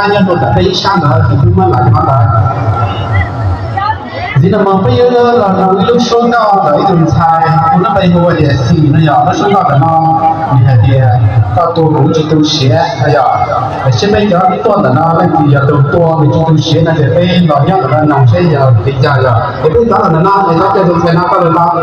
nyob rau tom peb ib sab ntawd ces peb muab lam qhov ntawd. Ntxiv no mas peb yuav los nug ib lub suab nkauj ntawm ib tug ntxhais hu lub npe hu ua tias Xis no yog lub suab nkauj ntawm no, nws hais tias koj tua kuv tsis tu siav no yog. Seb peb cov tuaj ntawm no leej twg yog tus tua nws tsis tu siav no ces peb los nyob ntawm no noog seb yog li cas yog. Es peb rov los ntawm no es rov caw tus ntxhais no koj lus tau.